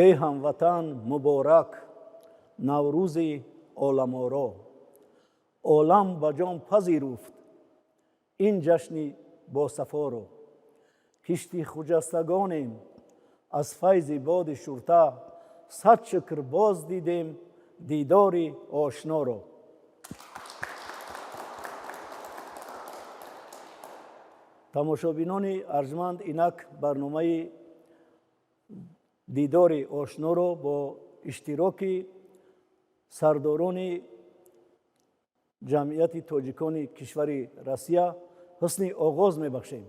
Эй ҳамватан, муборак Наврӯзи оламоро. Олам ба ҷон пазируфт ин ҷашни босафоро. Кишти хуҷастагонем аз файзи боди шурта, сад шукр, боз дидем дидори ошноро. Тамошобинони арҷманд, инак барномаи дидори ошноро бо иштироки сардорони ҷамъияти тоҷикони кишвари Россия ҳусни оғоз мебахшем.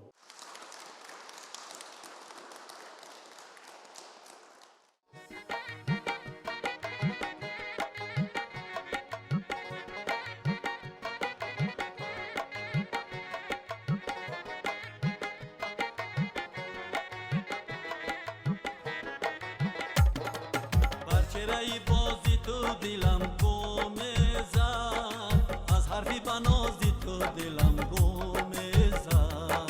Бар чеҳраи бози ту дилам гум мезад, аз ҳарфи банози ту дилам гум мезад.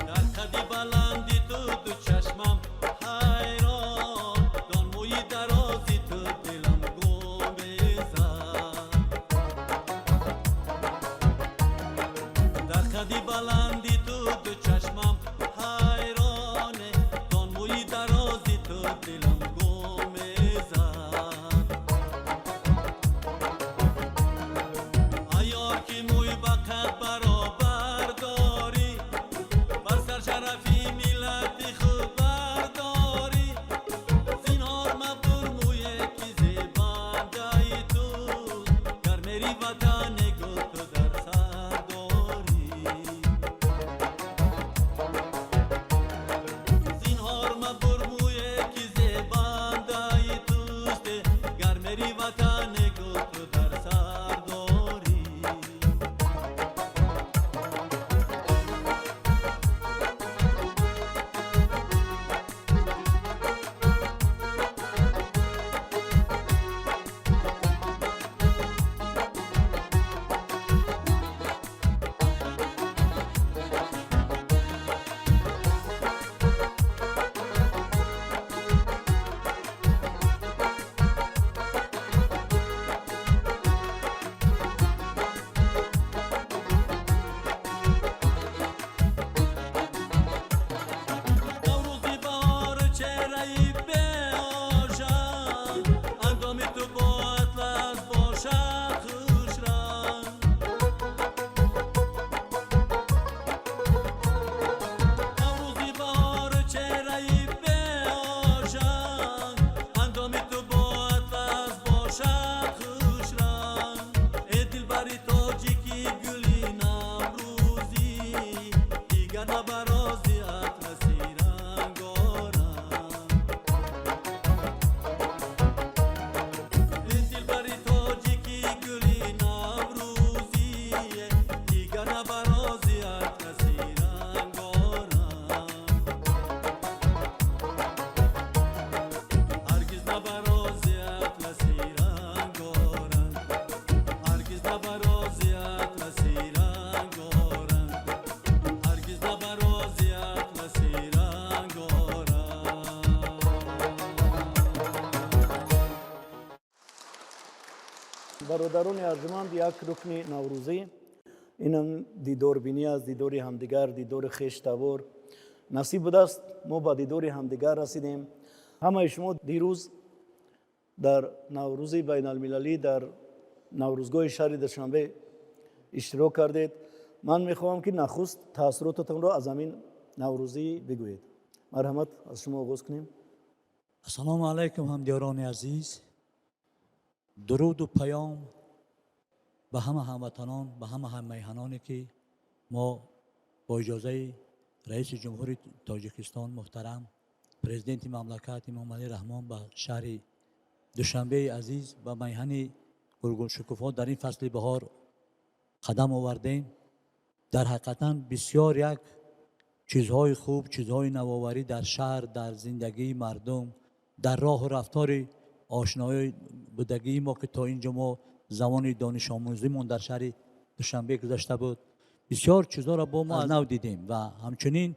Дар қади баланди ту ду чашмам ҳайрон, дон мӯи дарози ту дилам гум мезад. Дар қади баланди ту ду чашмам ҳайрон, дон мӯи дарози ту дилам гум мезад. Аёр ки мӯй ба қад баробар дорӣ, бар сар шарафи миллати худ бардорӣ. Зинҳор мабур мӯе ки зебандаи туст, гар мери ватане гул ту дар сар дорӣ. Зинҳор мабур мӯе ки зебандаи туст, гар мери ватане гул ту дар сар дорӣ. Наврӯзи баҳор, чеҳраи беошам, андоми ту бо атлас бошад хушранг. Наврӯзи баҳор, чеҳраи беошам, андоми ту бо атлас бошад хушранг. Э дилбари тоҷики гули наврӯзӣ, дигар набарози атласи рангоранг. Э дилбари тоҷики гули наврӯзӣ, дигар набарози атласи рангоранг. Ҳаргиз набарози атласи рангоранг, ҳаргиз набарози атласи рангоранг, ҳаргиз набарози атласи рангоранг. Бародарони арҷманд, як рукни наврӯзӣ инам дидорбинӣ аст, дидори ҳамдигар, дидори хештавор. Насиб будааст, мо ба дидори ҳамдигар расидем. Ҳамаи шумо дирӯз дар Наврӯзи байналмилалӣ дар Наврӯзгоҳи шаҳри Душанбе иштирок кардед. Ман мехоҳам, ки нахуст таассуротатонро аз ҳамин наврӯзӣ бигӯед. Марҳамат, аз шумо оғоз кунем. Ассалому алайкум, ҳамдиёрони азиз. Дуруду паём ба ҳама ҳамватанон, ба ҳама ҳаммайҳаноне, ки мо бо иҷозаи раиси ҷумҳури Тоҷикистон, муҳтарам президенти мамлакат Эмомалӣ Раҳмон, ба шаҳри Душанбеи азиз, ба майҳани гулгулшукуфо дар ин фасли баҳор қадам овардем. Дар ҳақиқатан бисёр як чизҳои хуб, чизҳои навоварӣ дар шаҳр, дар зиндагии мардум, дар роҳу рафтори ошнои будагии мо, ки то ин ҷо мо замони донишомӯзимон дар шаҳри Душанбе гузашта буд, бисёр чизҳоро бо мо аз нав дидем ва ҳамчунин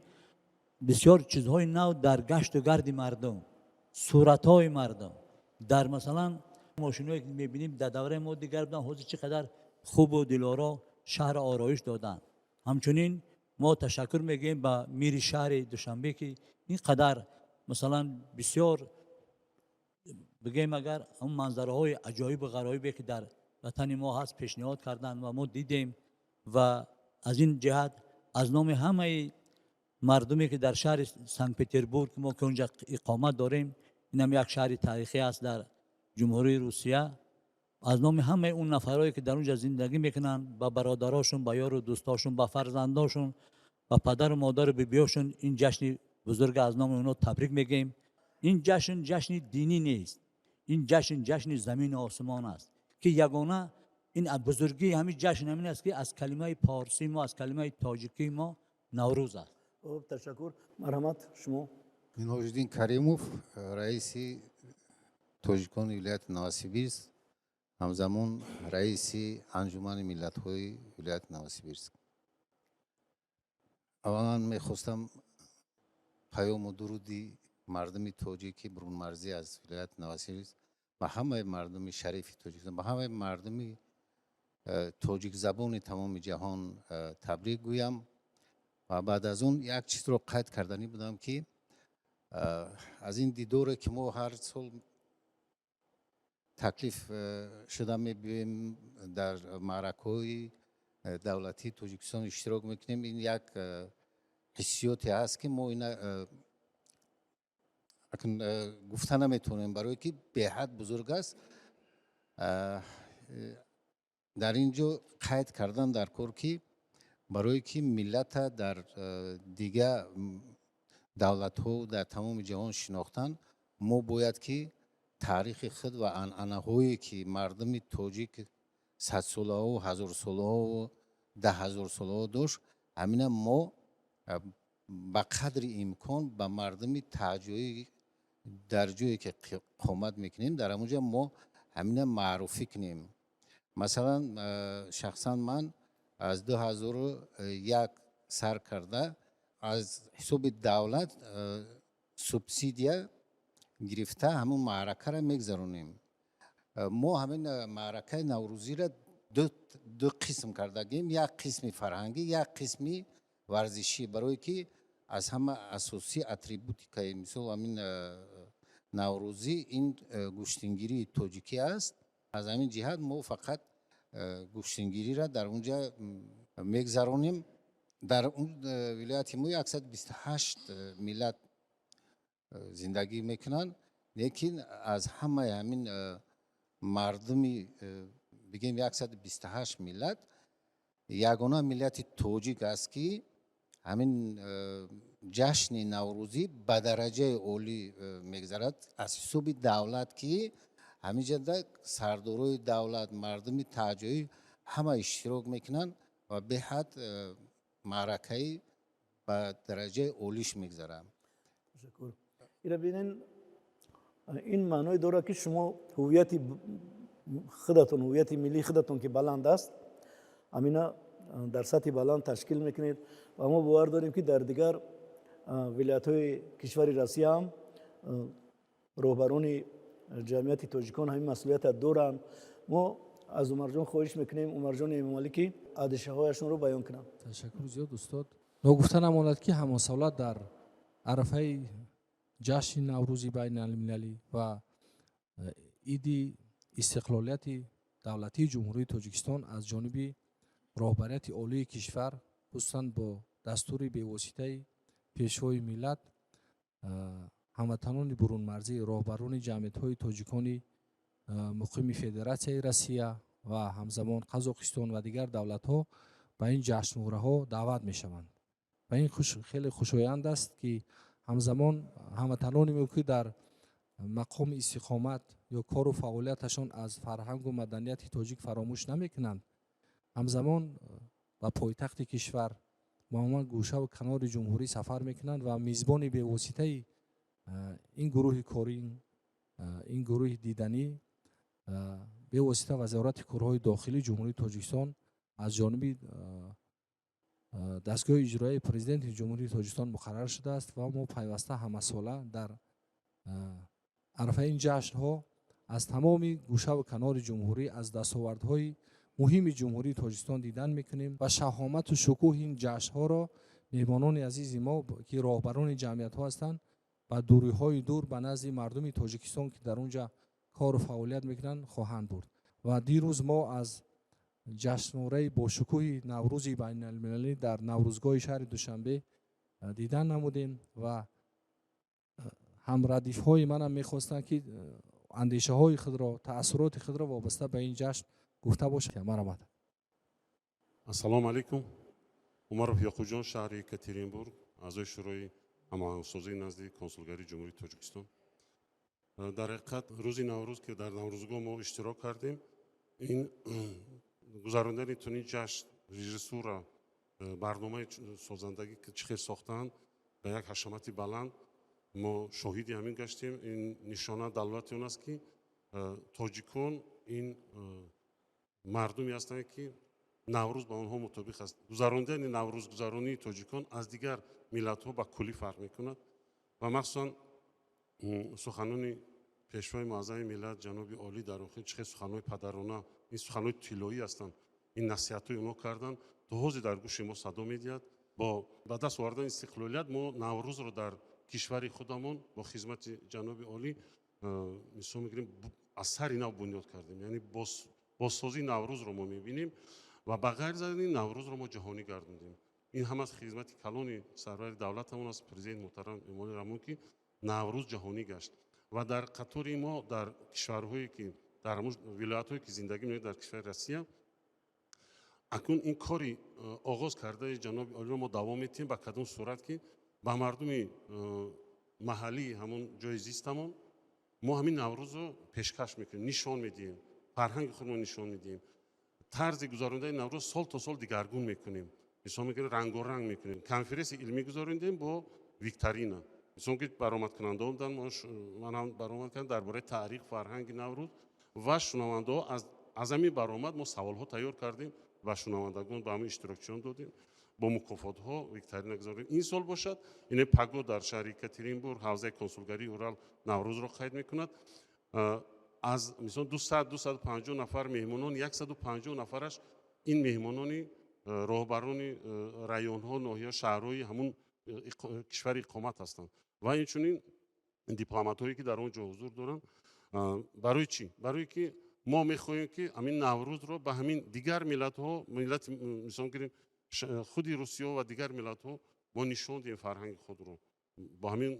Бисёр чизҳои нав дар гашту гарди мардум, суратҳои мардум, дар масалан мошинҳое ки мебинем, дар давраи мо дигар буданд, ҳозир чӣ қадар хубу дилоро шаҳрро ороиш доданд. Ҳамчунин мо ташаккур мегӯем ба мири шаҳри Душанбе, ки ин қадар масалан бисёр бигӯем агар он манзараҳои аҷоибу ғароибе ки дар ватани мо ҳаст, пешниҳод карданд ва мо дидем. Ва аз ин ҷиҳат аз номи ҳамаи мардуме ки дар шаҳри Санкт Петербург мо ки онҷа иқомат дорем, инам як шаҳри таърихӣ аст дар Ҷумҳурии Русия, аз номи ҳамаи он нафарое ки дар онҷа зиндагӣ мекунанд, ба бародарошон, ба ёру дӯстошон, ба фарзандошон, ба падару модару бибиёшон ин ҷашни бузурга аз номи онҳо табрик мегӯем. Ин ҷашн ҷашни динӣ нест, ин ҷашн ҷашни замину осмон аст, ки ягона ин бузургии ҳамин ҷашн ҳамин аст, ки аз калимаи порсии мо, аз калимаи тоҷикии мо Наврӯз аст. Хуб, ташаккур. Марҳамат, шумо. Минҳоҷиддин Каримов, раиси тоҷикони вилояти Новосибирск, ҳамзамон раиси Анҷумани миллатҳои вилояти Новосибирск. Аввалан мехостам паёму дуруди мардуми тоҷики бурунмарзӣ аз вилояти Новосибирск ба ҳамаи мардуми шарифи Тоҷикистон, ба ҳамаи мардуми тоҷикзабони тамоми ҷаҳон табрик гӯям. Ва баъд аз он як чизро қайд карданӣ будам, ки аз ин дидоре ки мо ҳар сол таклиф шуда мебиёем, дар маъракаҳои давлатии Тоҷикистон иштирок мекунем, ин як ҳиссиёте ҳаст, ки мо ина гуфта наметавонем, барое ки беҳад бузург аст. Дар ин ҷо қайд кардан дар кор, ки барое ки миллата дар дигар давлатҳо, дар тамоми ҷаҳон шинохтан, мо бояд ки таърихи худ ва анъанаҳое ки мардуми тоҷик садсолаҳо, ҳазорсолаҳо, даҳҳазорсолаҳо дошт, ҳамина мо ба қадри имкон ба мардуми таҳҷоӣ дар ҷое ки қомат мекунем, дар ҳамон ҷо мо ҳамина маъруфӣ кунем. Масалан, шахсан ман аз 2001 сар карда аз ҳисоби давлат субсидия гирифта ҳамун маъракаро мегзаронем. Мо ҳамин маъракаи наврӯзиро ду қисм кардагем: як қисми фарҳангӣ, як қисми варзишӣ, барое ки аз ҳама асосӣ атрибутикаи мисол ҳамин наврӯзӣ ин гӯштингирии тоҷикӣ аст. Аз ҳамин ҷиҳат мо фақат гӯштингириро дар онҷа мегзаронем. Дар он вилояти мо 128 миллат зиндагӣ мекунанд, лекин аз ҳамаи ҳамин мардуми, бигем, 128 миллат, ягона миллати тоҷик аст, ки ҳамин ҷашни наврӯзӣ ба дараҷаи олӣ мегзарад аз ҳисоби давлат, ки ҳамин ҷода сардорои давлат, мардуми таҳҷоӣ ҳама иштирок мекунанд ва беҳад маъракаи ба дараҷаи олиш мегзарад. Ташаккур. Ира бинен, ин маъное дорад, ки шумо ҳуввияти худатон, ҳуввияти миллии худатон ки баланд аст, ҳамина дар сатҳи баланд ташкил мекунед. Ва мо бовар дорем, ки дар дигар вилоятҳои кишвари Россия ҳам роҳбарони ҷамъияти тоҷикон ҳамин масъулиятро доранд. Мо аз Умарҷон хоҳиш мекунем, Умарҷони Эмомалӣ, ки андешаҳояшонро баён кунанд. Ташаккур зиёд, устод. Ногуфта намонад, ки ҳамасола дар арафаи ҷашни Наврӯзи байналмилалӣ ва иди истиқлолияти давлатии Ҷумҳурии Тоҷикистон аз ҷониби роҳбарияти олии кишвар, хусусан бо дастури бевоситаи Пешвои миллат, ҳамватанони бурунмарзӣ, роҳбарони ҷамъиятҳои тоҷикони муқими Федератсияи Россия ва ҳамзамон Қазоқистон ва дигар давлатҳо ба ин ҷашнвораҳо даъват мешаванд. Ва ин хеле хушоянд аст, ки ҳамзамон ҳамватанони мо, ки дар мақоми истиқомат ё кору фаъолияташон аз фарҳангу маданияти тоҷик фаромӯш намекунанд, ҳамзамон ба пойтахти кишвар ва умуман гӯшаву канори ҷумҳурӣ сафар мекунанд ва мизбони бевоситаи ин гурӯҳи корӣ, ин гурӯҳи диданӣ бевосита Вазорати корҳои дохилии Ҷумҳурии Тоҷикистон аз ҷониби Дастгоҳи иҷроияи Президенти Ҷумҳурии Тоҷикистон муқаррар шудааст ва мо пайваста ҳамасола дар арафаи ин ҷашнҳо аз тамоми гӯшаву канори ҷумҳурӣ аз дастовардҳои муҳими Ҷумҳурии Тоҷикистон дидан мекунем ва шаҳомату шукӯҳи ин ҷашнҳоро меҳмонони азизи мо, ки роҳбарони ҷамъиятҳо ҳастанд, ба дуриҳои дур ба назди мардуми Тоҷикистон, ки дар он ҷа кору фаъолият мекунанд, хоҳанд бурд. Ва дирӯз мо аз ҷашнвораи бошукӯҳи Наврӯзи байналмилалӣ дар Наврӯзгоҳи шаҳри Душанбе дидан намудем ва ҳамрадифҳои манам мехостанд, ки андешаҳои худро, таассуроти худро вобаста ба ин ҷашн гуфта бошад. Марҳамат. Ассалому алайкум. Умаров Ёқубҷон, шаҳри Екатеринбург, аъзои Шӯрои ҳамоҳангсозии назди Консулгарии Ҷумҳурии Тоҷикистон. Дар ҳақиқат, рӯзи Наврӯз, ки дар Наврӯзгоҳ мо иштирок кардем, ин гузарондани чунин ҷашн, режиссура, барномаи созандагӣ, ки чӣ хел сохтаанд, ба як ҳашамати баланд мо шоҳиди ҳамин гаштем. Ин нишона далолати он аст, ки тоҷикон ин мардуме ҳастанд, ки Наврӯз ба онҳо мутобиқ аст. Гузарондани наврӯзгузаронии тоҷикон аз дигар миллатҳо ба куллӣ фарқ мекунад ва махсусан суханони Пешвои муаззами миллат, ҷаноби олӣ, дар охир чӣ хел суханҳои падарона, ин суханҳои тиллоӣ ҳастанд, ин насиҳатҳои онҳо карданд, то ҳозир дар гӯши мо садо медиҳад. Бо ба даст овардани истиқлолият мо Наврӯзро дар кишвари худамон бо хизмати ҷаноби олӣ, мисол мегирем, аз сари нав бунёд кардем, яъне бозсозии Наврӯзро мо мебинем ва ба ғайр аз ин Наврӯзро мо ҷаҳонӣ гардондем. Ин ҳама хизмати калони сарвари давлатамон аст, Президент муҳтарам Эмомалӣ Раҳмон, ки Наврӯз ҷаҳонӣ гашт. Ва дар қатори мо, дар кишварҳое ки дар ҳамун вилоятҳое ки зиндагӣ мекунем дар кишвари Россия, акнун ин кори оғоз кардаи ҷаноби олиро мо давом медиҳем. Ба кадом сурат? Ки ба мардуми маҳаллии ҳамун ҷои зистамон мо ҳамин Наврӯзро пешкаш мекунем, нишон медиҳем, фарҳанги худро нишон медиҳем. Тарзи гузарондани Наврӯз сол то сол дигаргун мекунем, мисол мегирем, рангоранг мекунем. Конференсияи илмӣ гузарондем бо викторина, мисол ки баромадкунандаҳо буданд, ман ҳам баромад кардам дар бораи таърих, фарҳанги Наврӯз ва шунавандаҳо аз ҳамин баромад мо саволҳо тайёр кардем ва шунавандагон ба ҳамин иштирокчиён додем, бо мукофотҳо викторина гузаронидем. Ин сол бошад, ине паго дар шаҳри Екатеринбург ҳавзаи консулгарии Урал Наврӯзро қайд мекунад. Аз мисол 200, 250 нафар меҳмонон, 150 нафараш ин меҳмонони роҳбарони районҳо, ноҳия, шаҳрҳои ҳамун кишвари иқомат ҳастанд ва инчунин дипломатҳое, ки дар он ҷо ҳузур доранд. Барои чӣ? Барое ки мо мехоҳем, ки ҳамин Наврӯзро ба ҳамин дигар миллатҳо, миллати, мисол гирем, худи русиё ва дигар миллатҳо мо нишон диҳем фарҳанги худро. Бо ҳамин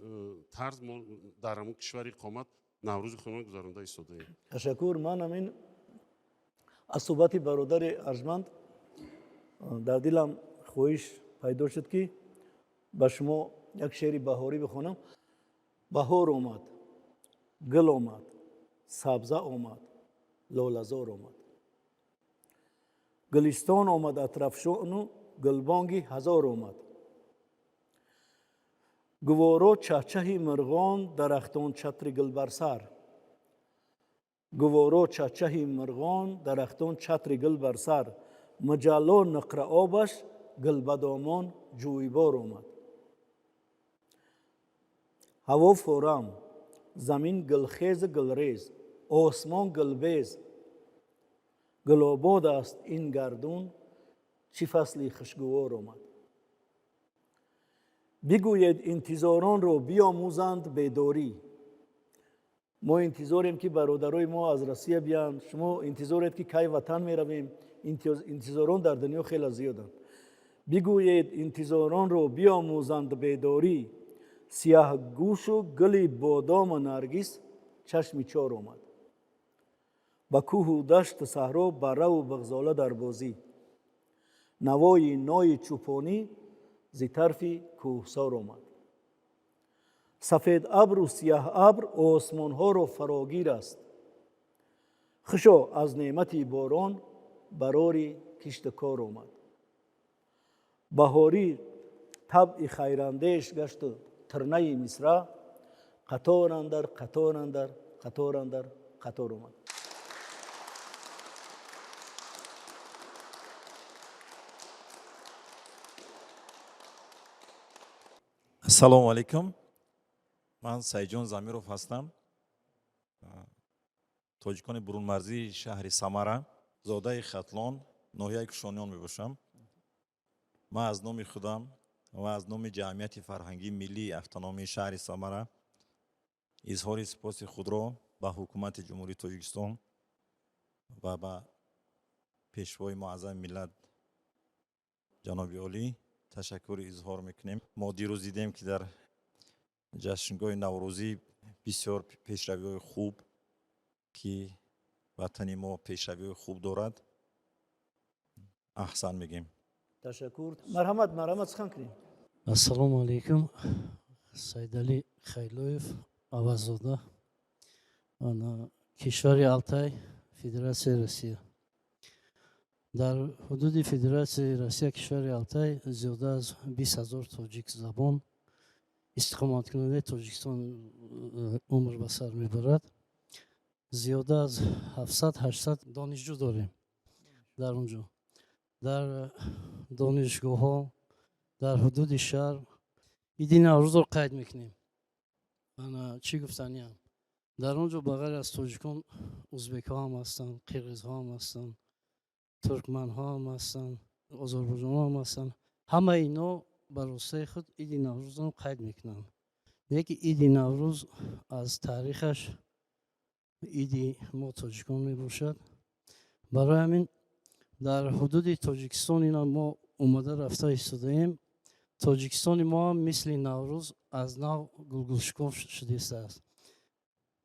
тарз мо дар ҳамун кишвари иқомат Наврӯзи худро гузаронда истодаем. Ташаккур. Ман ҳамин аз суҳбати бародари арҷманд дар дилам хоҳиш пайдо шуд, ки ба шумо як шеъри баҳорӣ бихонам. Баҳор омад, гул омад, сабза омад, лолазор омад, гулистон омад, атрафшону гулбонги ҳазор омад, гуворо чаҳчаҳи мирғон, дарахтон чатри гулбарсар, гуворо чаҳчаҳи мирғон, дарахтон чатри гулбарсар, муҷалло нуқраобаш гулбадомон ҷӯйбор омад, ҳаво форам, замин гулхезу гулрез, осмон гулбез, гулобод аст ин гардун, чӣ фасли хушгувор омад. Бигӯед интизоронро биомӯзанд бедорӣ. Мо интизорем, ки бародарои мо аз Россия биянд. Шумо интизоред, ки кай ватан меравем. Интизорон дар дунё хеле зиёданд. Бигӯед интизоронро биомӯзанд бедорӣ, сиёҳгӯшу гули бодому наргис чашми чор омад, ба кӯҳу дашту саҳро барраву бағзола дар бозӣ, навои нои чӯпонӣ зи тарфи кӯҳсор омад, сафед абру сиёҳ абр осмонҳоро фарогир аст, хушо аз неъмати борон барори кишту кор омад, баҳорӣ табъи хайрандеш гашту тирнаи мисра қатор андар қатор андар қатор андар қатор омад. Ассалому алайкум, ман Сайидҷон Замиров ҳастам, тоҷикони бурунмарзии шаҳри Самара, зодаи Хатлон, ноҳияи Кушониён мебошам. Ман аз номи худам ва аз номи Ҷамъияти фарҳангии миллии автономии шаҳри Самара изҳори сипоси худро ба Ҳукумати Ҷумҳурии Тоҷикистон ва ба Пешвои Муаззами миллат ҷаноби олӣ ташаккур изҳор мекунем. Мо дирӯз дидем, ки дар ҷашнгоҳи наврӯзӣ бисёр пешравиҳои хуб, ки ватани мо пешравиҳои хуб дорад. Аҳсан мегӯем. Ташаккур, марҳамат, марҳамат, сухан кунем. Ассалому алайкум, Сайдалӣ Хайлоев, Аваззода, кишвари Алтай, Федератсияи Россия. Дар ҳудуди Федератсияи Россия, кишвари Алтай, зиёда аз 20 000 тоҷикзабон истиқоматкунандаи Тоҷикистон умр ба сар мебарад. Зиёда аз 700-800 донишҷӯ дорем дар он ҷо, дар донишгоҳҳо, дар ҳудуди шаҳр иди Наврӯзро қайд мекунем. Ана, чӣ гуфтаниям: дар он ҷо ба ғайр аз тоҷикон узбекҳо ҳам ҳастанд, қирғизҳо ҳам ҳастанд, туркманҳо ҳам ҳастанд, озарбойҷонҳо ҳам ҳастанд. Ҳамаи ино ба ростаи худ иди Наврӯзро қайд мекунанд. Лекин иди Наврӯз аз таърихаш иди мо тоҷикон мебошад. Барои ҳамин дар ҳудуди Тоҷикистон ина мо омада рафта истодаем. Тоҷикистони мо ҳам мисли Наврӯз аз нав гулгулшукуф шудааст.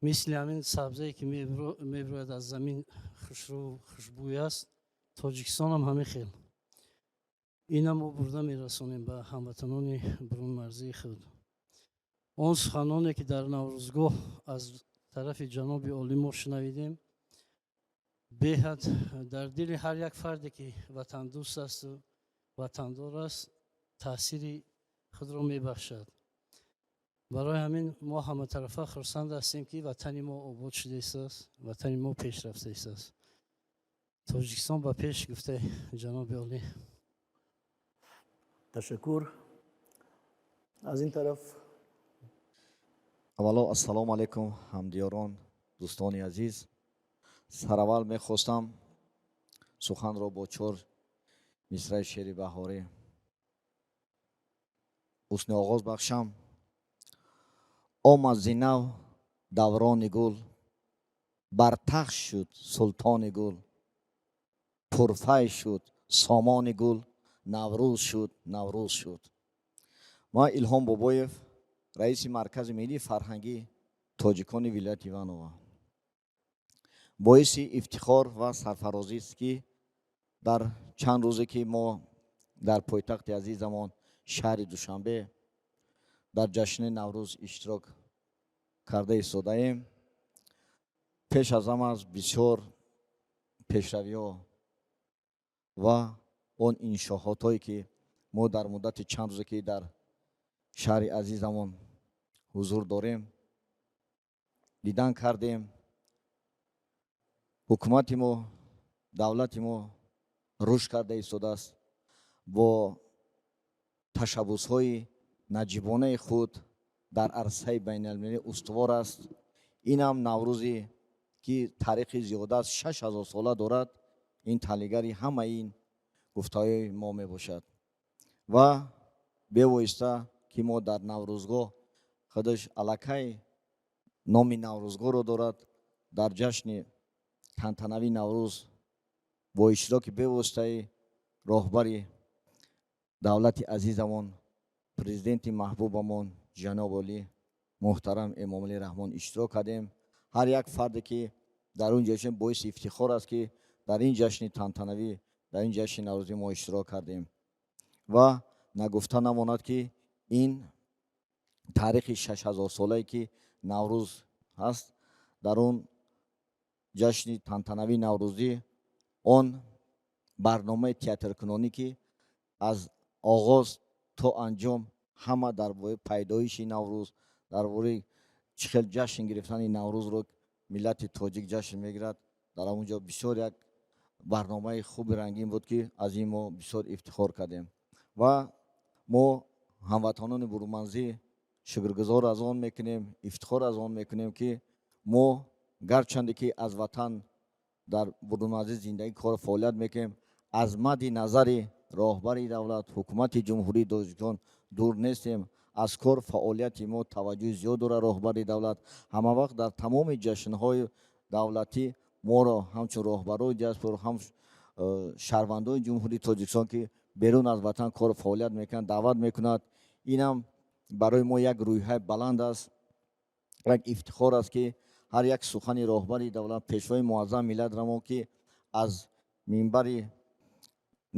Мисли ҳамин сабзае, ки мебирояд аз замин, хушрӯ, хушбӯй аст, Тоҷикистонам ҳамин хел. Ина мо бурда мерасонем ба ҳамватанони бурунмарзии худ. Он суханоне, ки дар Наврӯзгоҳ аз тарафи ҷаноби олӣ мо шунавидем, беҳад дар дили ҳар як фарде, ки ватандӯст асту ватандор аст, таъсири худро мебахшад. Барои ҳамин мо ҳаматарафа хурсанд ҳастем, ки ватани мо обод шудааст, ватани мо пеш рафтааст. Тоҷикистон ба пеш, гуфтаи ҷаноби олӣ. Ташаккур. Аз ин тараф. Аввало, ассалому алайкум, ҳамдиёрон, дӯстони азиз. Сараввал мехостам суханро бо чор мисраи шеъри баҳорӣ ҳусни оғоз бахшам. Омад зи нав даврони гул, бар тахт шуд султони гул, пурфайз шуд сомони гул, Наврӯз шуд, Наврӯз шуд. Ман Илҳом Бобоев, раиси Маркази миллии фарҳангӣ тоҷикони вилояти Иванова. Боиси ифтихор ва сарфарозист, ки дар чанд рӯзе, ки мо дар пойтахти азизамон, шаҳри Душанбе, дар ҷашни Наврӯз иштирок карда истодаем, пеш аз ҳама аз бисёр пешравиҳо ва он иншоотҳое, ки мо дар муддати чанд рӯзе, ки дар шаҳри азизамон ҳузур дорем, дидан кардем. Ҳукумати мо, давлати мо рушд карда истодааст, бо ташаббусҳои наҷибонаи худ дар арсаи байналмилалӣ устувор аст. Инам Наврӯзе, ки таърихи зиёда аз 6000 сола дорад, ин таҳлилгари ҳамаи ин гуфтаҳои мо мебошад. Ва бевоиста, ки мо дар Наврӯзгоҳ, худаш аллакай номи Наврӯзгоҳро дорад, дар ҷашни тантанавии Наврӯз бо иштироки бевоситаи роҳбари давлати азизамон, Президенти маҳбубамон ҷаноби олӣ муҳтарам Эмомалӣ Раҳмон иштирок кардем. Ҳар як фарде, ки дар он ҷашн, боиси ифтихор аст, ки дар ин ҷашни тантанавӣ, дар ин ҷашни наврӯзӣ мо иштирок кардем. Ва нагуфта намонад, ки ин таърихи шашҳазорсолае, ки Наврӯз ҳаст, дар он ҷашни тантанавии наврӯзӣ он барномаи театркунонӣ, ки аз оғоз то анҷом ҳама дар бораи пайдоиши Наврӯз, дар бораи чӣ хел ҷашн гирифтани Наврӯзро миллати тоҷик ҷашн мегирад, дар он ҷо бисёр як барномаи хуби рангин буд, ки аз ин мо бисёр ифтихор кардем. Ва мо Ҳамватанони бурунмарзӣ шукргузор аз он мекунем, ифтихор аз он мекунем, ки мо гарчанде ки аз ватан дар бурунмарзӣ зиндагӣ, кору фаъолият мекунем, аз мадди назари роҳбари давлат, Ҳукумати Ҷумҳурии Тоҷикистон дур нестем. Аз кор фаъолияти мо таваҷҷӯҳи зиёд дорад роҳбари давлат. Ҳама вақт дар тамоми ҷашнҳои давлатӣ моро ҳамчун роҳбарои диаспора, ҳам шаҳрвандони Ҷумҳурии Тоҷикистон, ки берун аз ватан кору фаъолият мекунанд, даъват мекунад. Инам барои мо як рӯҳияи баланд аст, як ифтихор аст, ки ҳар як сухани роҳбари давлат, Пешвои Муаззами миллатрамо, ки аз минбари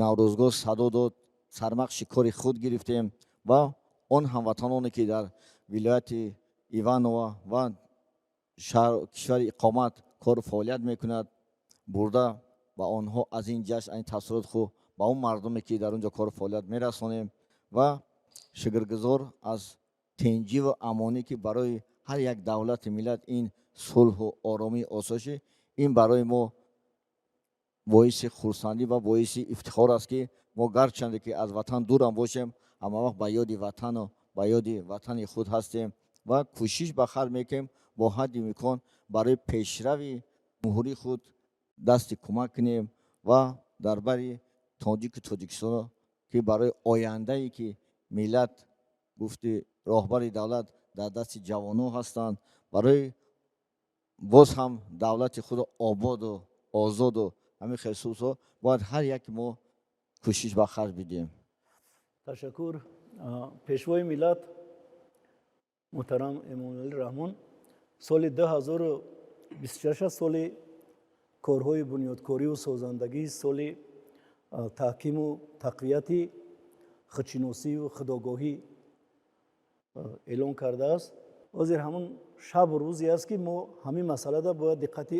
Наврӯзгоҳ садо дод, сармақши кори худ гирифтем ва он ҳамватаноне, ки дар вилояти Иваново ва кишвари иқомат кору фаъолият мекунад, бурда ба онҳо аз ин ҷашн, ин таассуроти хуб ба он мардуме, ки дар он ҷо кору фаъолият мерасонем ва шукргузор аз тинҷиву амонӣ, ки барои ҳар як давлати миллат ин сулҳу оромӣ, осоишӣ, ин барои мо боиси хурсандӣ ва боиси ифтихор аст, ки мо гарчанде ки аз ватан дурам бошем, ҳама вақт ба ёди ватану ба ёди ватани худ ҳастем ва кӯшиш ба харҷ мекунем, бо ҳадди имкон барои пешрави ҷумҳурии худ дасти кӯмак кунем ва дар бари тоҷику Тоҷикистон, ки барои ояндае, ки миллат, гуфти роҳбари давлат, дар дасти ҷавонон ҳастанд, барои боз ҳам давлати худро ободу озоду ҳамин хел сулҳо бояд ҳар яки мо кӯшиш ба харҷ бидиҳем. Ташаккур. Пешвои миллат муҳтарам Эмомалӣ Раҳмон соли 2026 соли корҳои бунёдкориву созандагӣ, соли таҳкиму тақвияти худшиносию худогоҳӣ эълон кардааст. Ҳозир ҳамон шабу рӯзе аст, ки мо ҳамин масъалада бояд диққати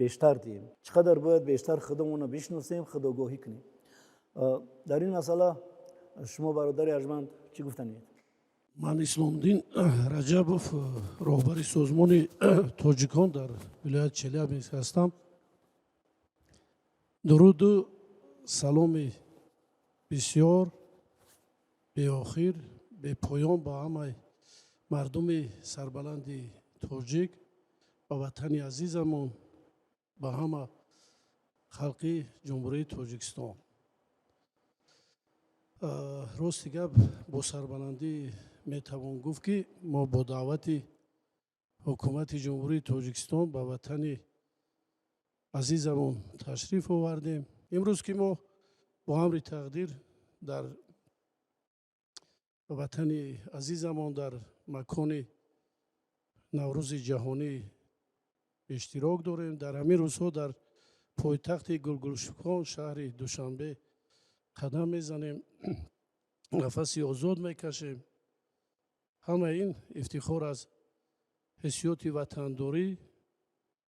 бештар диҳем, чӣ қадар бояд бештар худамонро бишносем, худогоҳӣ кунем. Дар ин масъала шумо, бародари арҷманд, чӣ гуфтанед? Ман Исломдин Раҷабов, роҳбари Созмони тоҷикон дар вилояти Челябинск ҳастам. Дуруду саломи бисёр беохир, бепоён ба ҳамаи мардуми сарбаланди тоҷик, ба ватани азизамон, ба ҳама халқи Ҷумҳурии Тоҷикистон. Рости гап, бо сарбаландӣ метавон гуфт, ки мо бо даъвати Ҳукумати Ҷумҳурии Тоҷикистон ба ватани азизамон ташриф овардем. Имрӯз, ки мо бо амри тақдир дар ватани азизамон, дар макони Наврӯзи ҷаҳонӣ иштирок дорем, дар ҳамин рӯзҳо дар пойтахти гулгулшукон, шаҳри Душанбе қадам мезанем, нафаси озод мекашем, ҳамаи ин ифтихор аз ҳиссиёти ватандорӣ,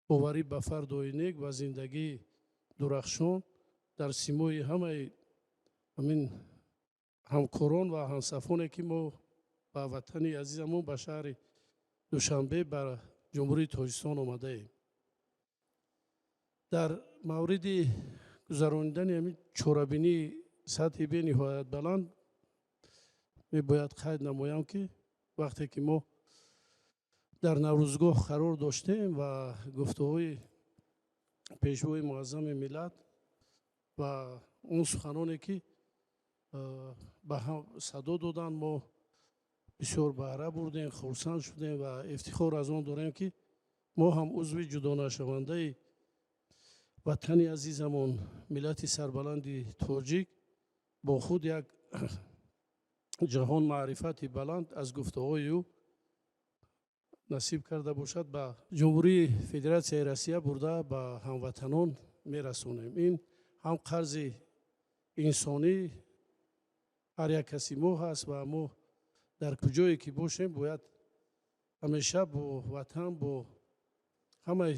боварӣ ба фардои нек ва зиндагии дурахшон дар симои ҳамаи ҳамин ҳамкорон ва ҳамсафоне, ки мо ба ватани азизамон, ба шаҳри Душанбе, ба Ҷумҳурии Тоҷикистон омадаем. Дар мавриди гузаронидани ҳамин чорабинии сатҳи бениҳоят баланд мебояд қайд намоям, ки вақте ки мо дар Наврӯзгоҳ қарор доштем ва гуфтаҳои Пешвои Муаззами миллат ва он суханоне, ки ба ҳам садо доданд, мо бисёр баҳра бурдем, хурсанд шудем ва ифтихор аз он дорем, ки мо ҳам узви ҷудонашавандаи ватани азизамон, миллати сарбаланди тоҷик, бо худ як ҷаҳон маърифати баланд аз гуфтаҳои ӯ насиб карда бошад, ба Ҷумҳурии Федератсияи Россия бурда ба ҳамватанон мерасонем. Ин ҳам қарзи инсонӣ ҳар як каси мо ҳаст ва мо дар куҷое ки бошем, бояд ҳамеша бо ватан, бо ҳамаи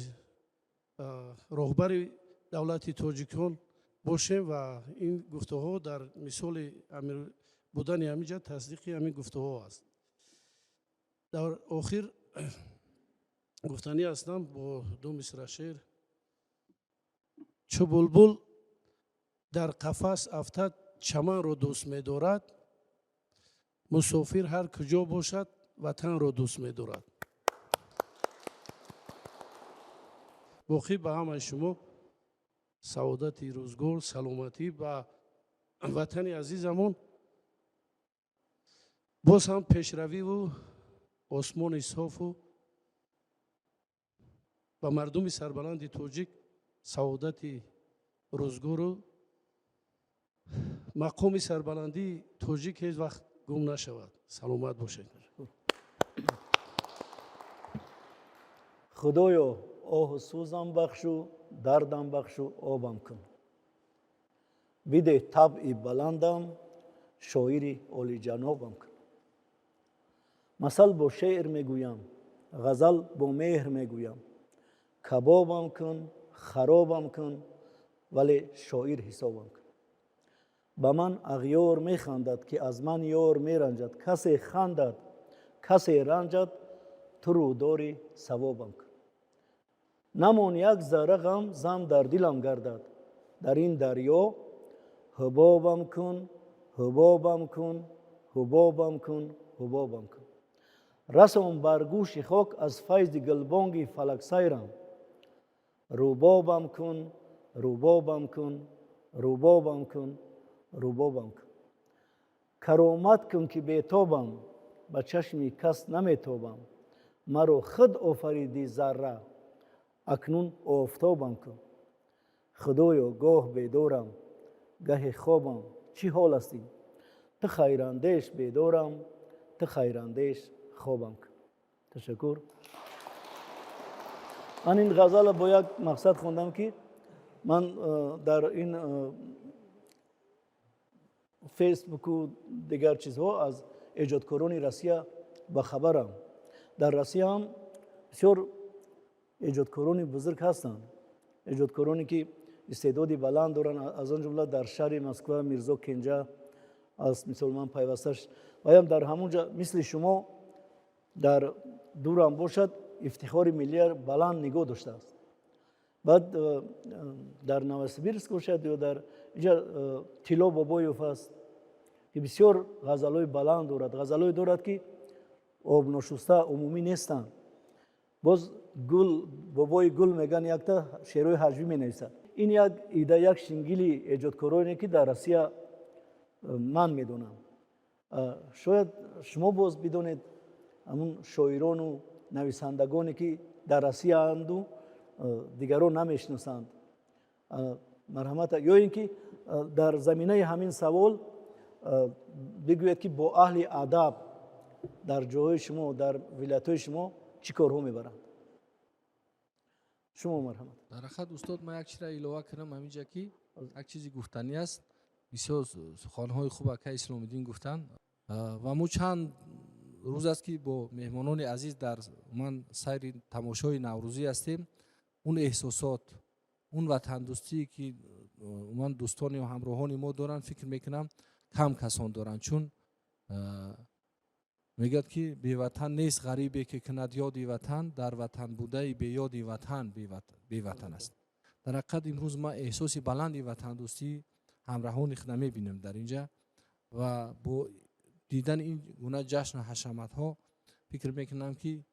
роҳбари давлати тоҷикон бошем ва ин гуфтаҳо дар мисоли будани ҳаминҷа тасдиқи ҳамин гуфтаҳо аст. Дар охир гуфтанӣ ҳастам бо ду мисра шеър: чу булбул дар қафас афтад, чаманро дӯст медорад. Мусофир ҳар куҷо бошад, ватанро дӯст медорад. Боқӣ ба ҳамаи шумо саодати рӯзгор, саломатӣ, ба ватани азизамон боз ҳам пешравиву осмони софу ба мардуми сарбаланди тоҷик саодати рӯзгору мақоми сарбаландии тоҷик ҳеҷ вақт гум нашавад. Саломат бошед. Худоё, оҳу сӯзам бахшу, дардам бахшу, обам кун. Бидеҳ табъи баландам, шоири олиҷанобам кун. Масал бо шеър мегӯям, ғазал бо меҳр мегӯям. Кабобам кун, харобам кун, вале шоир ҳисобам кун. Ба ман ағёр механдад, ки аз ман ёр меранҷад. Касе хандад, касе ранҷад, ту рӯдори савобам кун. Намон як зарра ғам, зам дар дилам гардад. Дар ин дарё ҳубобам кун, ҳубобам кун, ҳубобам кун, ҳубобам кун. Расон бар гӯши хок аз файзи гулбонги фалаксайрам. Рубобам кун, рубобам кун, рубобам кун, рубобам кун. Каромат кун, ки бетобам, ба чашми кас наметобам. Маро худ офариди зарра, акнун офтобам кун. Худоё, гоҳ бедорам, гаҳе хобам, чӣ ҳол аст ин? Ту хайрандеш бедорам, ту хайрандеш хобам кун. Ташаккур. Ман ин ғазалро бо як мақсад хондам, ки ман дар ин фейсбуку дигар чизҳо аз эҷодкорони Россия ба хабарам. Дар Россия ҳам бисёр эҷодкорони бузург ҳастанд, эҷодкороне ки истеъдоди баланд доранд. Аз он ҷумла дар шаҳри Москва Мирзо Кенҷа аст, мисол ман пайвасташ ваям дар ҳамон ҷа мисли шумо дар дурам бошад, ифтихори миллия баланд нигоҳ доштааст. Баъд дар Новосибирск бошад ё дар инҷа Тилло Бобоев аст, ки бисёр ғазалҳои баланд дорад, ғазалҳое дорад, ки обношуста умумӣ нестанд. Боз гул бобои гул меган, якта шеърҳои ҳаҷвӣ менависад. Ин як ида, як шингили эҷодкороне, ки дар Россия ман медонам. Шояд шумо боз бидонед ҳамун шоирону нависандагоне, ки дар Россияанду дигарон намешиносанд. Марҳамат, ё ин ки дар заминаи ҳамин савол бигӯед, ки бо аҳли адаб дар ҷойҳои шумо, дар вилоятҳои шумо чӣ корҳо мебаранд? Шумо марҳамат. Дар ҳақиқат, устод, ман як чизро илова кунам ҳаминҷа, ки як чизи гуфтанӣ аст. Бисёр суханҳои хуб ака Исломиддин гуфтанд, ва мо чанд рӯз аст, ки бо меҳмонони азиз дар ман сайри тамошои наврӯзӣ ҳастем. Он эҳсосот, он ватандӯстие, ки умуман дӯстони ҳамроҳони мо доранд, фикр мекунам, кам касон доранд, чун мегӯяд, ки беватан нест ғарибе, ки кунад ёди ватан, дар ватан будаи беёди ватан беватан аст. Дар ҳақиқат, имрӯз ман эҳсоси баланди ватандӯстии ҳамраҳони худам мебинам дар инҷа, ва бо дидани ин гуна ҷашну ҳашаматҳо фикр мекунам, ки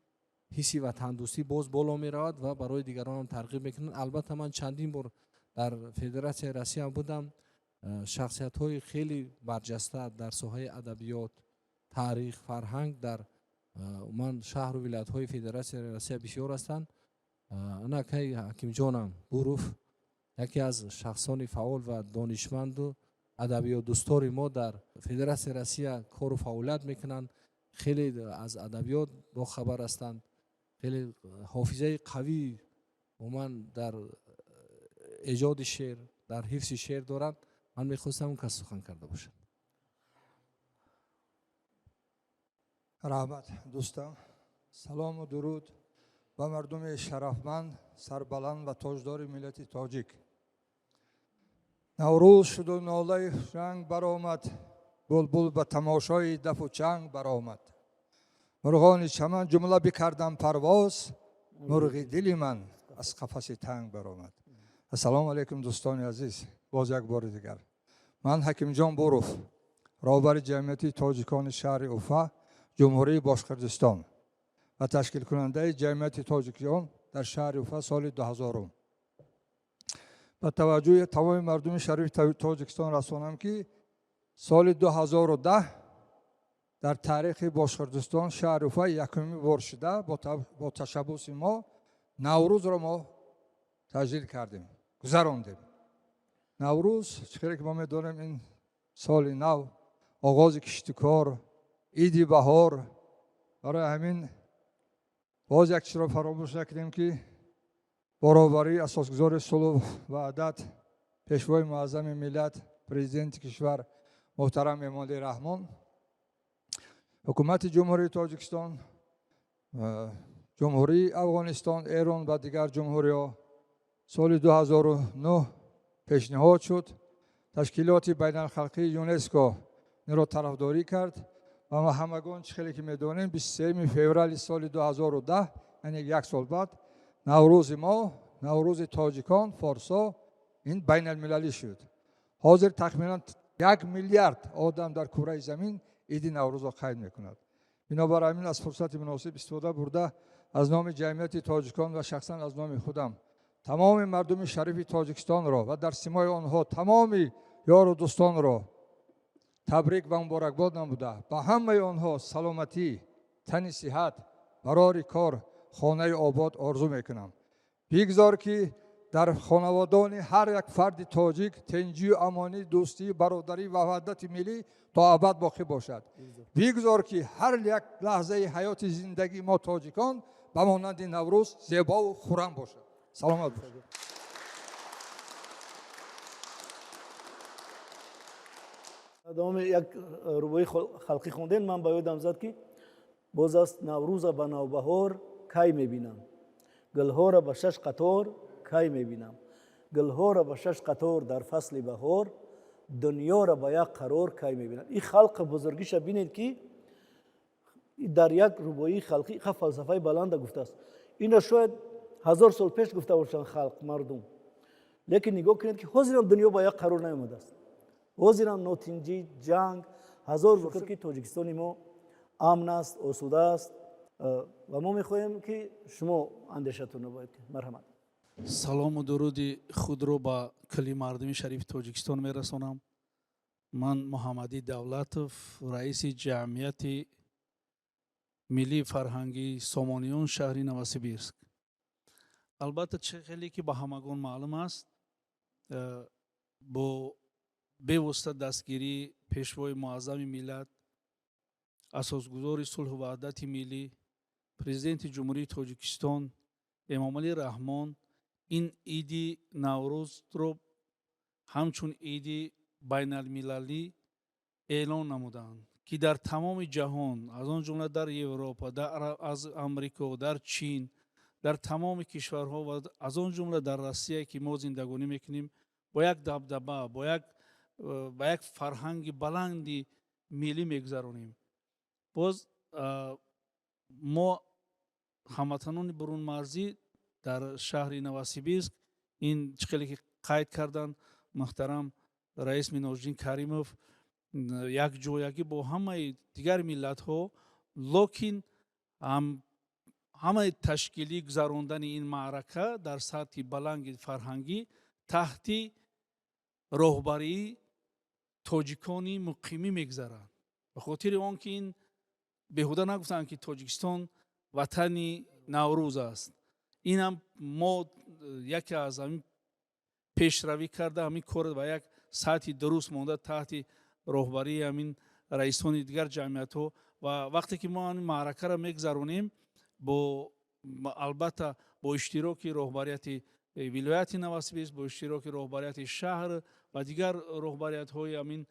ҳисси ватандӯстӣ боз боло меравад ва барои дигаронам тарғиб мекунад. Албатта, ман чандин бор дар Федератсияи Россия будам. Шахсиятҳои хеле барҷаста дар соҳаи адабиёт, таърих, фарҳанг дар умуман шаҳру вилоятҳои Федератсияи Россия бисёр ҳастанд. Ана акаи Ҳакимҷонам Буров яке аз шахсони фаъол ва донишманду адабиётдӯстори мо дар Федератсияи Россия кору фаъолият мекунанд. Хеле аз адабиёт бохабар ҳастанд, хеле ҳофизаи қавӣ умуман дар эҷоди шеър, дар ҳифзи шеър доранд. Ман мехостам он кас сухан карда бошад. Раҳмат, дӯстам. Салому дуруд ба мардуми шарафманд, сарбаланд ва тоҷдори миллати тоҷик. Наврӯз шуду нолаи ранг баромад, булбул ба тамошои дафу чанг баромад. Мурғони чаман ҷумла бикардам парвоз, мурғи дили ман аз қафаси танг баромад. Ассалому алайкум, дӯстони азиз. Боз як бори дигар ман Ҳакимҷон Буров, Роҳбари ҷамъияти тоҷикони шаҳри Уфа, Ҷумҳурии Бошқирдистон ва ташкилкунандаи ҷамъияти тоҷикон дар шаҳри Уфа соли 2000. Ба таваҷҷӯҳи тамоми мардуми шарифи Тоҷикистон расонам, ки соли 2010 дар таърихи Бошқирдистон шаҳри Уфа якумин бор шуда бо ташаббуси мо Наврӯзро мо таҷлил кардем, гузарондем. Наврӯз, чӣ хеле ки мо медонем, ин соли нав, оғози киштукор, иди баҳор. Барои ҳамин боз як чизро фаромӯш накунем, ки баробарии асосгузори сулҳу ваҳдат, Пешвои муаззами миллат, Президенти кишвар муҳтарам Эмомалӣ Раҳмон, Ҳукумати Ҷумҳурии Тоҷикистон, Ҷумҳурии Афғонистон, Эрон ва дигар ҷумҳуриҳо соли 2009 пешниҳод шуд. Ташкилоти байналхалқии ЮНЕСКО инро тарафдорӣ кард ва мо ҳамагон, чӣ хеле ки медонем, 23 феврали соли 2010, яъне як сол баъд, Наврӯзи мо, Наврӯзи тоҷикон, форсо, ин байналмилалӣ шуд. Ҳозир тахминан 1 миллиард одам дар кураи замин иди Наврӯзро қайд мекунад. Бинобар ҳамин аз фурсати муносиб истифода бурда, аз номи ҷамъияти тоҷикон ва шахсан аз номи худам тамоми мардуми шарифи Тоҷикистонро ва дар симои онҳо тамоми ёру дӯстонро табрик ва муборакбод намуда, ба ҳамаи онҳо саломатӣ, тани сиҳат, барори кор, хонаи обод орзу мекунам. Бигзор, ки дар хонаводони ҳар як фарди тоҷик тинҷию амонӣ, дӯстӣ, бародарӣ ва ваҳдати миллӣ то абад боқӣ бошад. Бигзор, ки ҳар як лаҳзаи ҳаёти зиндагии мо тоҷикон ба монанди Наврӯз зебову хуррам бошад. Саломат бошед. Давоми як рубоии халқӣ хонден, ман ба ёдам зад, ки боз аст: «Наврӯза ба навбаҳор кай мебинам, гулҳоро ба шаш қатор кай мебинам, гулҳоро ба шаш қатор дар фасли баҳор, дунёро ба як қарор кай мебинам». Ин халқа бузургиша бинед, ки дар як рубоии халқӣ ха фалсафаи баланда гуфтааст. Инро шояд 1000 сол пеш гуфта бошанд халқ, мардум, лекин нигоҳ кунед, ки ҳозирам дунё ба як қарор наомадааст, ҳозирам нотинҷӣ, ҷанг. Ҳазор шукр, ки Тоҷикистони мо амн аст, осуда аст, ва мо мехоҳем, ки шумо андешатонро бояд. Марҳамат. Салому дуруди худро ба кулли мардуми шарифи Тоҷикистон мерасонам. Ман Муҳаммадӣ Давлатов, раиси ҷамъияти миллии фарҳангии Сомониён, шаҳри Новосибирск. Албатта, чӣ хеле ки ба ҳамагон маълум аст, бо бевосита дастгирии Пешвои муаззами миллат, асосгузори сулҳу ваҳдати миллӣ, Президенти Ҷумҳурии Тоҷикистон Эмомалӣ Раҳмон ин иди Наврӯзро ҳамчун иди байналмилалӣ эълон намуданд, ки дар тамоми ҷаҳон, аз он ҷумла дар Европа, аз Амрико, дар Чин, дар тамоми кишварҳо ва аз он ҷумла дар Россия, ки мо зиндагонӣ мекунем, бо як дабдаба, ба як фарҳанги баланди миллӣ мегузаронем. Боз мо, ҳамватанони бурунмарзӣ дар шаҳри Новосибирск, ин чӣ хеле ки қайд карданд муҳтарам раис Миноҷдин Каримов, якҷоягӣ бо ҳамаи дигар миллатҳо, лекин ҳамаи ташкилӣ гузарондани ин маърака дар сатҳи баланди фарҳангӣ таҳти роҳбарии тоҷикони муқимӣ мегузарад, ба хотири он ки ин беҳуда нагуфтанд, ки Тоҷикистон ватани Наврӯз аст. Инам мо яке аз ҳамин пешравӣ карда, ҳамин кор ба як сатҳи дуруст монда, таҳти роҳбарии ҳамин раисони дигар ҷамъиятҳо. Ва вақте ки мо ҳамин маъракаро мегузаронем, бо албатта бо иштироки роҳбарияти вилояти Новосибирск, бо иштироки роҳбарияти шаҳр ва дигар роҳбариятҳои ҳамин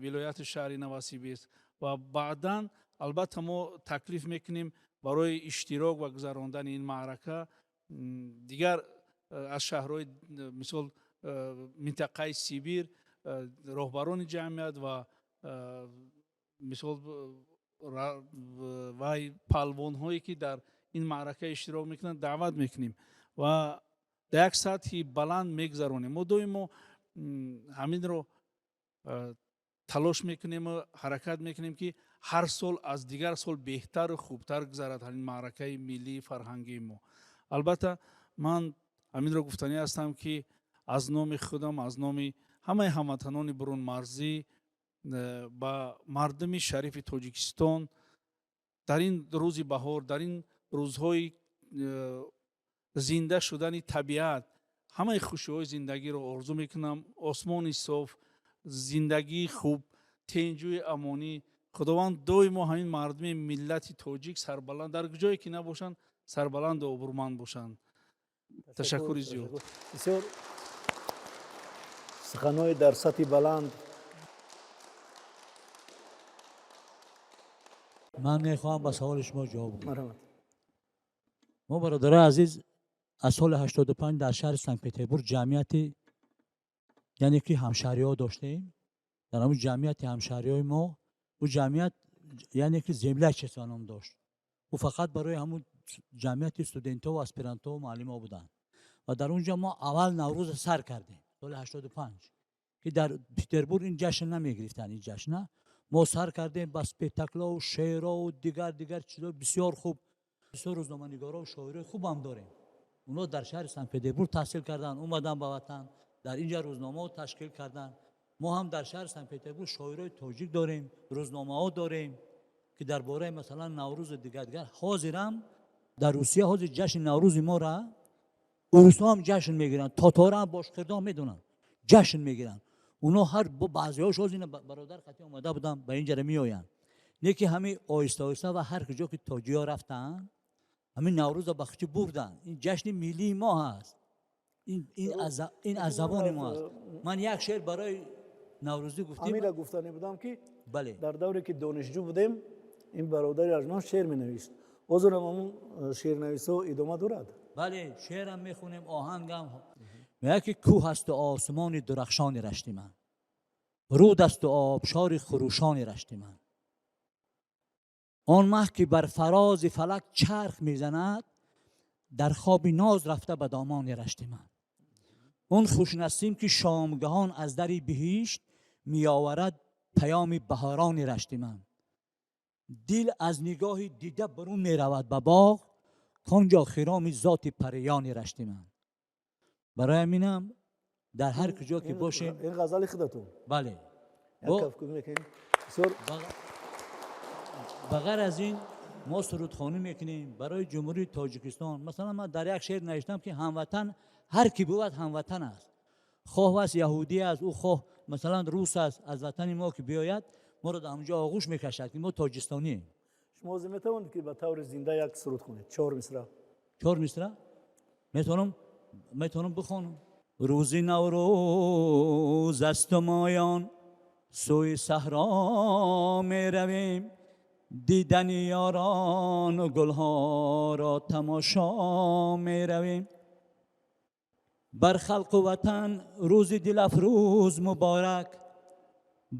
вилояти шаҳри Новосибирск, ва баъдан албатта мо таклиф мекунем барои иштирок ва гузарондани ин маърака дигар аз шаҳрҳои, мисол, минтақаи Сибир роҳбарони ҷамъият ва, мисол, вай палвонҳое, ки дар ин маърака иштирок мекунанд, даъват мекунем ва дар як сатҳи баланд мегузаронем. Мо доимо ҳаминро. Талош мекунему ҳаракат мекунем, ки ҳар сол аз дигар сол беҳтару хубтар гузарад ҳамин маъракаи миллии фарҳангии мо. Албатта, ман ҳаминро гуфтанӣ ҳастам, ки аз номи худам, аз номи ҳамаи ҳамватанони бурунмарзӣ ба мардуми шарифи Тоҷикистон дар ин рӯзи баҳор, дар ин рӯзҳои зинда шудани табиат ҳамаи хушиҳои зиндагиро орзу мекунам: осмони соф, зиндагии хуб, тенҷӯи амонӣ. Худованд доимо ҳамин мардуми миллати тоҷик сарбаланд, дар ҷое ки набошанд, сарбаланду обрӯманд бошанд. Ташаккури зиёд. Бисёр суханҳои дар сатҳи баланд. Ман мехоҳам ба саволи шумо ҷавоб диҳам. Марҳамат. Мо, бародарои азиз, аз соли 85 дар шаҳри Санкт Петербург ҷамъияти, яъне ки ҳамшаҳриҳо доштем. Дар ҳамун ҷамъияти ҳамшаҳриҳои мо, ӯ ҷамъият, яъне ки землячество ном дошт. Ӯ фақат барои ҳамун ҷамъияти студентҳо ва аспирантҳо ва муаллимҳо буданд. Ва дар он ҷо мо аввал Наврӯзро сар кардем соли 85, ки дар Петербург ин ҷашн намегирифтанд. Ин ҷашна мо сар кардем ба спектаклову шеърову дигар дигар чизҳои бисёр хуб. Бисёр рӯзноманигорову шоирои хубам дорем. Онҳо дар шаҳри Санкт Петербург таҳсил карданд, омаданд ба ватан, дар ин ҷа рӯзномаҳо ташкил карданд. Мо ҳам дар шаҳри Санкт Петербург шоирои тоҷик дорем, рӯзномаҳо дорем, ки дар бораи, масалан, Наврӯзу дигар дигар. Ҳозирам дар Русия ҳозир ҷашни Наврӯзи моро урусҳо ҳам ҷашн мегиранд, тотораам, бошқирдон медонанд, ҷашн мегиранд. Онҳо ҳар баъзеҳош ҳозир бародар қатӣ омада буданд, ба ин ҷара меоянд. Не ки ҳамин оҳиста оҳиста ва ҳар куҷо ки тоҷиҳо рафтанд, ҳамин Наврӯзро ба хучи бурданд. Ин ҷашни миллии мо ҳаст, ин аз забони мо аст. Ман як шеър барои Наврӯзӣ гуфтем. Ҳамира гуфтанӣ будам, ки бале, дар давре ки донишҷӯ будем, ин бародари арҷманд шеър менавишт. Ҳозирам ҳамун шеърнависҳо идома дорад? Бале, шеърам мехонем, оҳангам. Мегӯяд ки кӯҳ асту осмони дурахшони рашти ман, руд асту обшори хурӯшони рашти ман, он маҳ ки бар фарози фалак чарх мезанад, дар хоби ноз рафта ба домони рашти ман, он хушнасим ки шомгаҳон аз дари биҳишт меоварад паёми баҳорони рашти ман, дил аз нигоҳи дида бурун меравад ба боғ, конҷо хироми зоти париёни рашти ман. Барои ҳаминам дар ҳар куҷо ки бошем. Ин ғазали худатон? Бале. Як кафкӯбӣ мекунем. Бисёр. Ба ғайр аз ин мо сурудхонӣ мекунем барои Ҷумҳурии Тоҷикистон. Масалан, ман дар як шеър навиштам, ки ҳамватан ҳар ки бувад ҳамватан аст, хоҳ вас яҳудӣ аст, ӯ хоҳ, масалан, рус аст, аз ватани мо ки биёяд, моро дар ҳамонҷо оғӯш мекашад, ки мо тоҷистонием. Шумо ҳозир метавонед, ки ба таври зинда як суруд хонед, чор мисра? Чор мисра метавонам бихонам. Рӯзи Наврӯз асту моён сӯи саҳро меравем, дидани ёрону гулҳоро тамошо меравем. Бар халқу ватан рӯзи дилафрӯз муборак,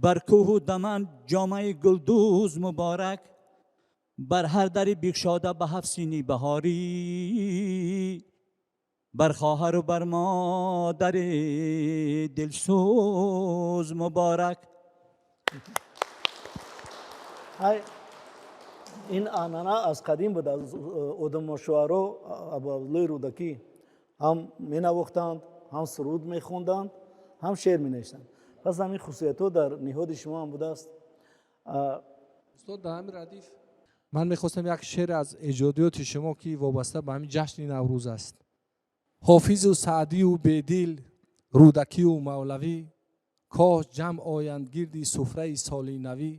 бар кӯҳу даман ҷомаи гулдӯз муборак, бар ҳар дари бикшода ба ҳафт сини баҳорӣ, бар хоҳару бар модари дилсӯз муборак. Ҳай, ин анъана аз қадим буд, аз одамошуаро Абу Абдуллои Рӯдакӣ ҳам менавохтанд, ҳам суруд мехонданд, ҳам шеър менавиштанд. Пас ҳамин хусусиятҳо дар ниҳоди шумо ҳам будааст. Устод, дар ҳамин радиф ман мехостам як шеър аз эҷодиёти шумо, ки вобаста ба ҳамин ҷашни Наврӯз аст. Ҳофизу Саъдию Бедил, Рӯдакию Мавлавӣ, кош ҷамъ оянд гирди суфраи соли навӣ,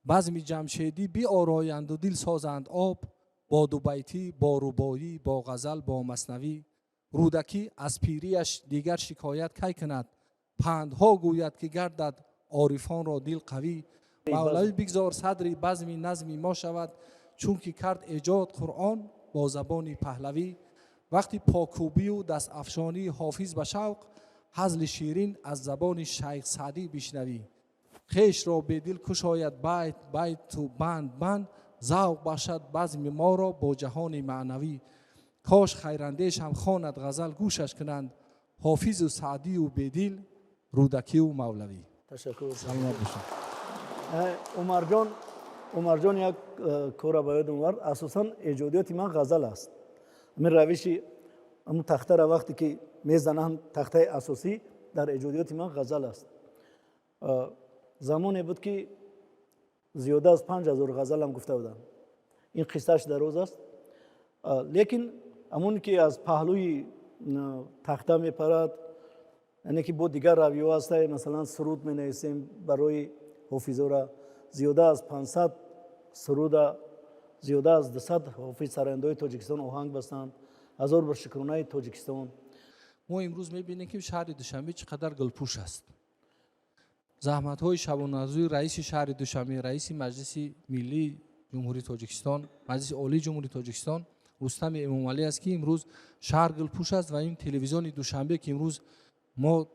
базми ҷамшедӣ биороянду дил созанд об, бо дубайтӣ, бо рубоӣ, бо ғазал, бо маснавӣ. Рӯдакӣ аз пирияш дигар шикоят кай кунад, пандҳо гӯяд, ки гардад орифонро дил қавӣ. Мавлавӣ бигзор садри базми назми мо шавад, чунки кард эҷод Қуръон бо забони паҳлавӣ. Вақти покӯбию дастафшонии Ҳофиз ба шавқ, ҳазли ширин аз забони Шайх Саъдӣ бишнавӣ. Хешро бедил кушояд байт байту банд банд, завқ бахшад базми моро бо ҷаҳони маънавӣ. Кош хайрандеш ҳам хонад ғазал, гӯшаш кунанд Ҳофизу Саъдию Бедил, Рӯдакию Мавлавӣ. Ташаккур. Саломат бошед. Умарҷон, Умарҷон як корро ба ёдам овард. Асосан эҷодиёти ман ғазал аст. Ҳамин равиши ҳамун тахтара вақте ки мезананд, тахтаи асосӣ дар эҷодиёти ман ғазал аст. Замоне буд, ки зиёда аз 5000 ғазалам гуфта будам. Ин қиссааш дароз аст, лекин ҳамон ки аз паҳлӯи тахта мепарад, яъне ки бо дигар равиҳо ҳаста, масалан, суруд менависем барои ҳофизора, зиёда аз 500 суруда зиёда аз 200 ҳофиз сарояндаҳои Тоҷикистон оҳанг бастанд. Ҳазор бор шукронаи Тоҷикистон. Мо имрӯз мебинем, ки шаҳри Душанбе чӣ қадар гулпӯш аст. Заҳматҳои шабонарӯзии раиси шаҳри Душанбе, раиси Маҷлиси Миллии Ҷумҳурии Тоҷикистон, Маҷлиси Олии Ҷумҳурии Тоҷикистон Рустами Эмомалӣ аст, ки имрӯз шаҳр гулпӯш аст ва ин телевизиони Душанбе, ки имрӯз мо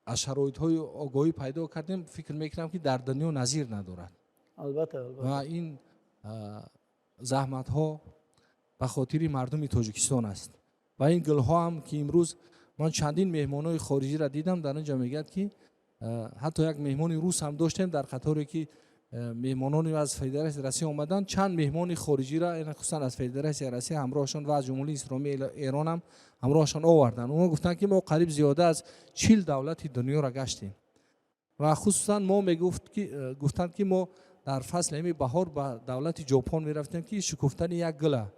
аз шароитҳои огоҳӣ пайдо кардем, фикр мекунам, ки дар дунё назир надорад. Албатта. Ва ин заҳматҳо ба хотири мардуми Тоҷикистон аст. Ва ин гулҳо ҳам, ки имрӯз ман чандин меҳмонҳои хориҷиро дидам, дар ин ҷо мегӯяд, ки ҳатто як меҳмони рус ҳам доштем дар қаторе, ки меҳмонони аз Федератсияи Россия омаданд, чанд меҳмони хориҷиро, хусусан аз Федератсияи Россия ҳамроҳашон ва аз Ҷумҳурии Исломии Эрон ҳам ҳамроҳашон оварданд. Онҳо гуфтанд, ки мо қариб зиёда аз 40 давлати дунёро гаштем ва хусусан мо мегуфт, ки гуфтанд, ки мо дар фасли ҳамин баҳор ба давлати Ҷопон мерафтем, ки шукуфтани як гула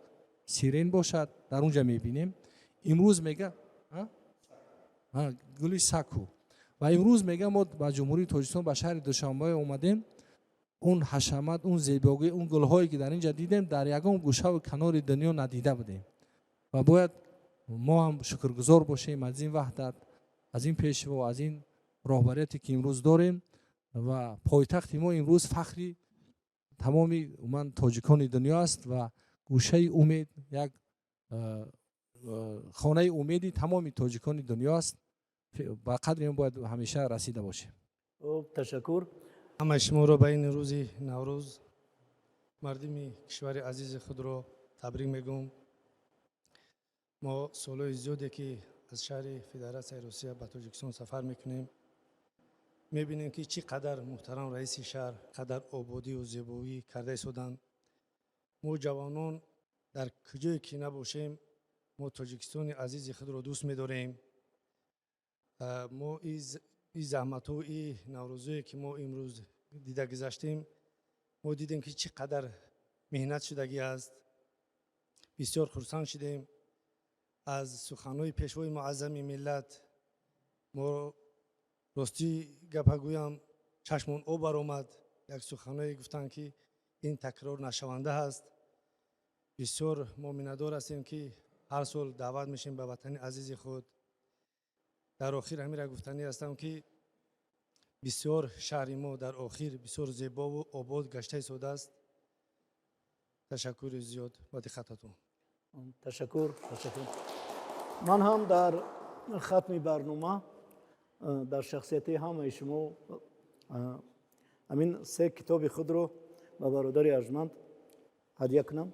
сирен бошад, дар он ҷа мебинем. Имрӯз мега гули саку. Ва имрӯз мега, мо ба Ҷумҳурии Тоҷикистон, ба шаҳри Душанбе омадем, он ҳашамат, он зебогӣ, он гулҳое, ки дар ин ҷа дидем, дар ягон гӯшаву канори дунё надида будем. Ва бояд мо ҳам шукргузор бошем аз ин ваҳдат, аз ин пешво, аз ин роҳбарияте, ки имрӯз дорем. Ва пойтахти мо имрӯз фахри тамоми умуман тоҷикони дунё аст ва гӯшаи умед, як хонаи умеди тамоми тоҷикони дунё аст. Ба қадри он бояд ҳамеша расида бошем. Ташаккур. Ҳамаи шуморо ба ин рӯзи Наврӯз, мардуми кишвари азизи худро табрик мегӯм. Мо солҳои зиёде, ки аз шаҳри Федератсияи Русия ба Тоҷикистон сафар мекунем, мебинем, ки чӣ қадар муҳтарам раиси шаҳр қадар ободию зебоӣ карда истоданд. Мо ҷавонон дар куҷое ки набошем, мо Тоҷикистони азизи худро дӯст медорем. Мо и заҳматҳо, и наврӯзое, ки мо имрӯз дида гузаштем, мо дидем, ки чӣ қадар меҳнат шудагӣ аст. Бисёр хурсанд шудем аз суханҳои пешвои муаззами миллат. Мо, ростӣ гапа гӯям, чашмон об баромад. Як суханҳое гуфтанд, ки ин такрор нашаванда ҳаст. Бисёр мо миннатдор ҳастем, ки ҳар сол даъват мешем ба ватани азизи худ. Дар охир ҳамира гуфтанӣ ҳастам, ки бисёр шаҳри мо дар охир бисёр зебову обод гашта истодааст. Ташаккури зиёд ба диққататон. Ташаккур, ташаккур. Ман ҳам дар хатми барнома дар шахсияти ҳамаи шумо ҳамин се китоби худро ба бародари арҷманд ҳадя кунам.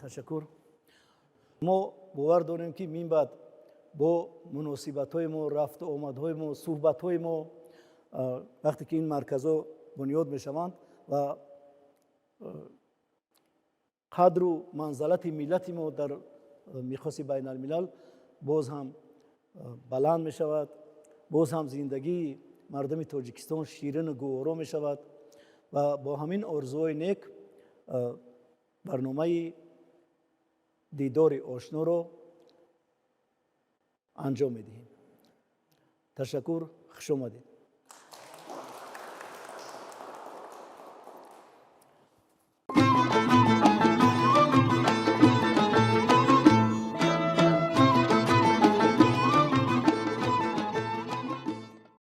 Ташаккур. Мо бовар дорем, ки мин баъд бо муносибатҳои мо, рафту омадҳои мо, суҳбатҳои мо, вақте ки ин марказҳо бунёд мешаванд ва қадру манзалати миллати мо дар миқёси байналмилал боз ҳам баланд мешавад, боз ҳам зиндагии мардуми Тоҷикистон ширину гуворо мешавад. Ва бо ҳамин орзуҳои нек барномаи дидори ошноро анҷом медиҳем. Ташаккур, хушомадед.